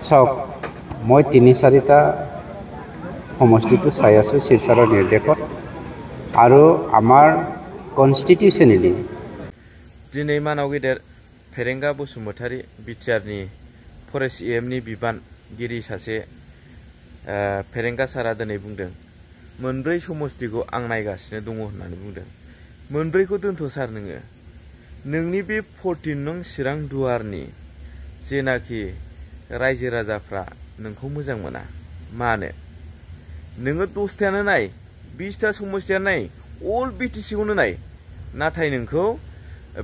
চাওক মই ৩-৪টা সমষ্টিটো চাই আছোঁ শিৱসাগৰ নিৰ্দেশত আৰু আমাৰ কনষ্টিটিউশ্যনেলি दिनै मानाव गेदेर फेरेंगा बसुमतारी बिटिआरनि फरेस्ट EMनि बिबानगिरि सासे फेरेंगा सारा दिनै बुंदों मोनब्रै समष्टिखौ आं नायगासिनो दङ होननानै बुंदों। मोनब्रैखौ दोनथ' सार नोङो नोंनि बे 14 नं चिरां दुवारनि जेनाखि रायजो राजाफ्रा नोंखौ मोजां मोना मानो नोङो 10थायानो नाय 20टा समष्टियानो नाय अल BTCखौनो नाय नाथाय नोंखौ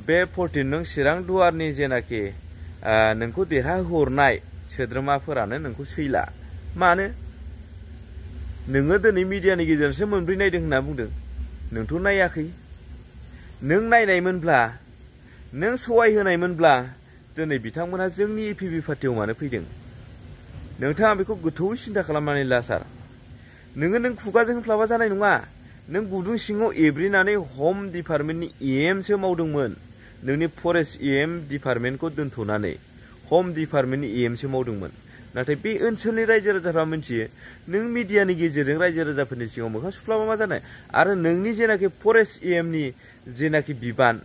बे 14 नं चिरां दुवारनि जेनाखि नोंखौ देरहाहरनाय सोद्रोमाफोरानो नोंखौ सैला मानो नोङो दिनै मिडियानि गेजेरजोंसो मोनब्रै नायदों होनना बुंदों नोंथ' नायाखै नों नायनायमोनब्ला नों सहाय होनायमोनब्ला दिनै बिथांमोना जोंनि EPP पार्टियाव मानो फैदों नोंथाङा बेखौ गोथौयै सिन्था खालामनानै ला सार नों खुगाजों होफ्लाबा जानाय नङा नों गुदुं सिङाव एब्रिनानै हम डिपार्टमेन्टनि EMसो मावदोंमोन नोंनि फरेस्ट EM डिपार्टमेन्टखौ दोनथ'नानै हम डिपार्टमेन्टनि EMसो मावदोंमोन नाथाय बे ओनसोलनि रायजो राजाफ्रा मिथियो नों मिडियानि गेजेरजों रायजो राजाफोरनि सिगाङाव मोखां सुफ्लाबा मा जानाय आरो नोंनि जेनाखि फरेस्ट EMनि जेनाखि बिबान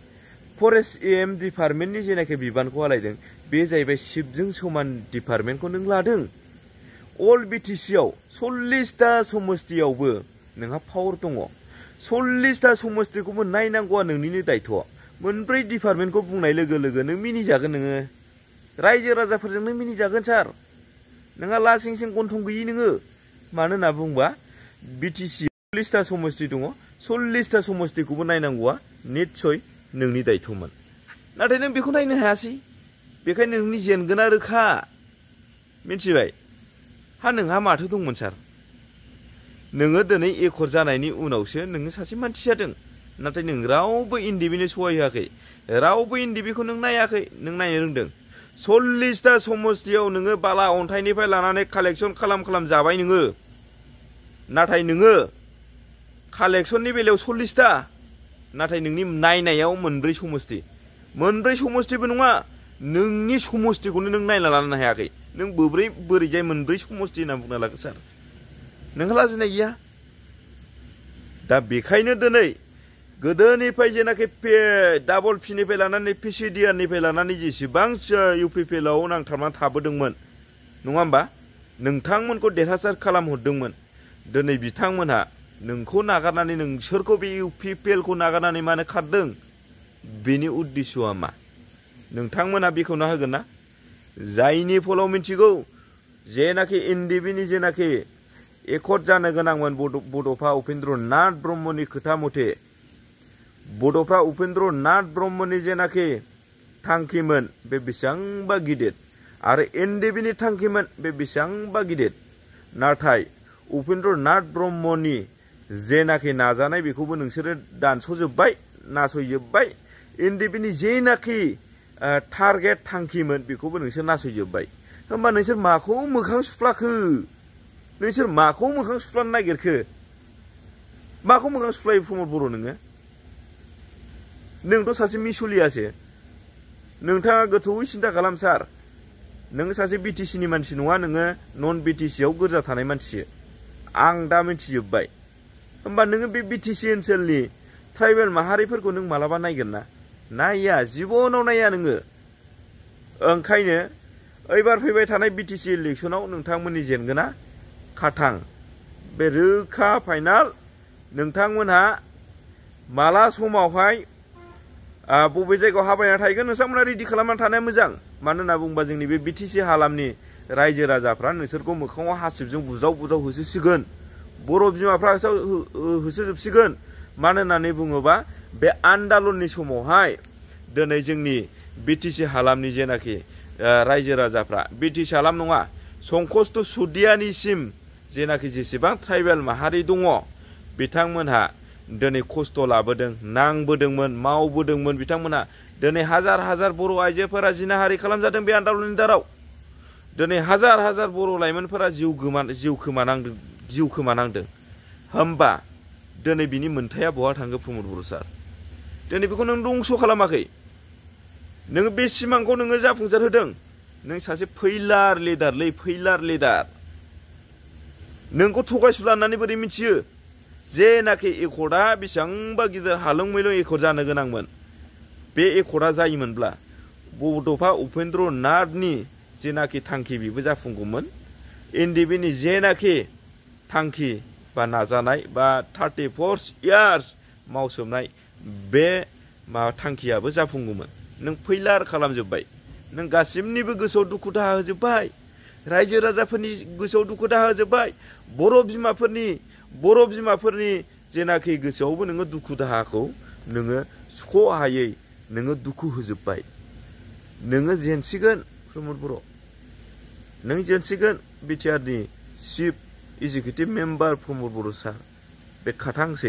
फरेस्ट EM डिपार्टमेन्टनि जेनाखि बिबानखौ आलायदों बे जाहैबाय शिबजों समान डिपार्टमेन्टखौ नों लादों अल BTCआव 40टा समष्टियावबो नोंहा पावार दङ 40टा समष्टिखौबो नायनांगौआ नोंनिनो दायथ' मोनब्रै डिपार्टमेन्टखौ बुंनाय लोगो लोगो नों मिनिजागोन नोङो रायजो राजाफोरजों नों मिनिजागोन सार नोंहा लासिं सिं गन्थं गैयि नोङो मानो होनना बुंबा BTC 40टा समष्टि दङ 40टा समष्टिखौबो नायनांगौआ निस्सय नोंनि दायथ'मोन नाथाय नों बेखौ नायनो हायासै बेखायनो नोंनि जेनगोना रोखा मिथिबाय हा नोंहा माथो दंमोन सार नोङो दिनै एकर्ड जानायनि उनावसो नोङो सासे मानसि जादों नाथाय नों रावबो इन्दिबिनो सहाय होआखै रावबो इन्दिबिखौ नों नायाखै नों नायनो रोंदों 40टा समष्टियाव नोङो बाला अन्थाइनिफ्राय लानानै कालेक्सन खालाम जाबाय नोङो नाथाय नोङो कालेक्सननि बेलायाव 40टा नाथाय नोंनि नायनायाव मोनब्रै समष्टिबो नङा नोंनि समष्टिखौनो नों नायना लानो हायाखै नों बोरैजाय मोनब्रै समष्टि होनना बुंना लागोन सार नोंहा लाजिनाय गैया दा बेखायनो दिनै गोदोनिफ्राय जेनाखि डाबल पिनिफ्राय लानानै PCDRनिफ्राय लानानै जेसेबां UPPLआव नांथाबनानै थाबोदोंमोन नङा होमबा नोंथांमोनखौ देरहासार खालामहरदोंमोन दिनै बिथांमोनहा नोंखौ नागारनानै नोंसोरखौ बे UPPLखौ नागारनानै मानो खारदों बेनि उद्देश्यआ मा नोंथांमोनहा बेखेवना होगोन ना जायनि फलाव मिथिगौ जेनाखि NDBनि जेनाखि एकर्ड जानो गोनांमोन बड'फा उपेन्द्र नाथ ब्रह्मनि खोथा मथे बड'फा उपेन्द्र नाथ ब्रह्मनि जेनाखि थांखिमोन बे बेसेबांबा गिदिर आरो NDBनि थांखिमोन बे बेसेबांबा गिदिर नाथाय उपेन्द्र नाथ ब्रह्मनि जेनाखि नाजानाय बेखौबो नोंसोरो दानस'जोब्बाय नासयजोब्बाय NDBनि जेनाखि टारगेट थांखिमोन बेखौबो नोंसोर नासयजोब्बाय होमबा नोंसोर माखौ मोखां सुफ्लाखो नोंसोर माखौ मोखां सुफ्लानो नागिरखो माखौ मोखां सुफ्लायो प्रमद बर' नोंथ' सासे मिसलियासो नोंथाङा गोथौयै सिन्था खालाम सार नों सासे BTCनि मानसि नङा नोङो नन BTCआव गोरजा थानाय मानसिसो आं दा मिथिजोब्बाय होमबा नोङो बे BTC ओनसोलनि ट्राइबेल माहारिफोरखौ नों मालाबा नायगोन ना नाया जिबनाव नाया नोङो ओंखायनो एबार फैबाय थानाय BTC इलेक्सनाव नोंथांमोननि जेनगोना खाथां बे रोखा फाइनाल नोंथांमोनहा माला समावहाय बबे जायगायाव हाबायना थाहैगोन नोंथांमोना रेडि खालामनानै थानाया मोजां मानो होनना बुङोबा जोंनि बे BTC हालामनि रायजो राजाफ्रा नोंसोरखौ मोखाङाव हासिबजों बुजाव होसोसिगोन बर' बिमाफ्रा होसोजोबसिगोन मानो होननानै बुङोबा बे आन्दालननि समावहाय दिनै जोंनि BTC हालामनि जेनाखि रायजो राजाफ्रा BTC हालाम नङा संकष्ट सुदियानिसिम जेनाखि जेसेबां ट्राइबेल माहारि दङ बिथांमोनहा दिनै खस्थ' लाबोदों नांबोदोंमोन मावबोदोंमोन बिथांमोनहा दिनै हाजार बर' आइजोफोरा जिनाहारि खालामजादों बे आन्दालननि दाराव दिनै हाजार बर' लाइमोनफोरा जिउ खोमानांदों होमबा दिनै बिनि मोन्थाया बहा थांगो प्रमद बर' सार दिनै बेखौ नों दंस' खालामाखै नोङो बे सिमांखौ नोङो जाफुंसार होदों नों सासे फैलार लिडारलै फैलार लिडार नोंखौ थगायसुला होननानै बोरै मिथियो जेनाखि एकर्डआ बेसेबांबा गिदिर हालुं मैलुं एकर्ड जानो गोनांमोन बे एकर्डआ जायोमोनब्ला बड'फा उपेन्द्र नाथनि जेनाखि थांखि बेबो जाफुंगौमोन एनडिएफबि जेनाखि थांखि बा नाजानाय बा 34 years मावसोमनाय बे थांखियाबो जाफुंगौमोन नों फैलार खालामजोब्बाय नों गासिबनिबो गोसोआव दुखु दाहा होजोब्बाय रायजो राजाफोरनि गोसोआव दुखु दाहा होजोब्बाय बर' बिमाफोरनि जेनाखि गोसोआवबो नोङो दुखु दाहाखौ नोङो सुख'हायै नोङो दुखु होजोब्बाय नोङो जेनसिगोन प्रमद बर' नों जेनसिगोन बिटिआरनि चिफ एग्जिकिउटिभ मेम्बार प्रमद बर' सार बे खाथांसै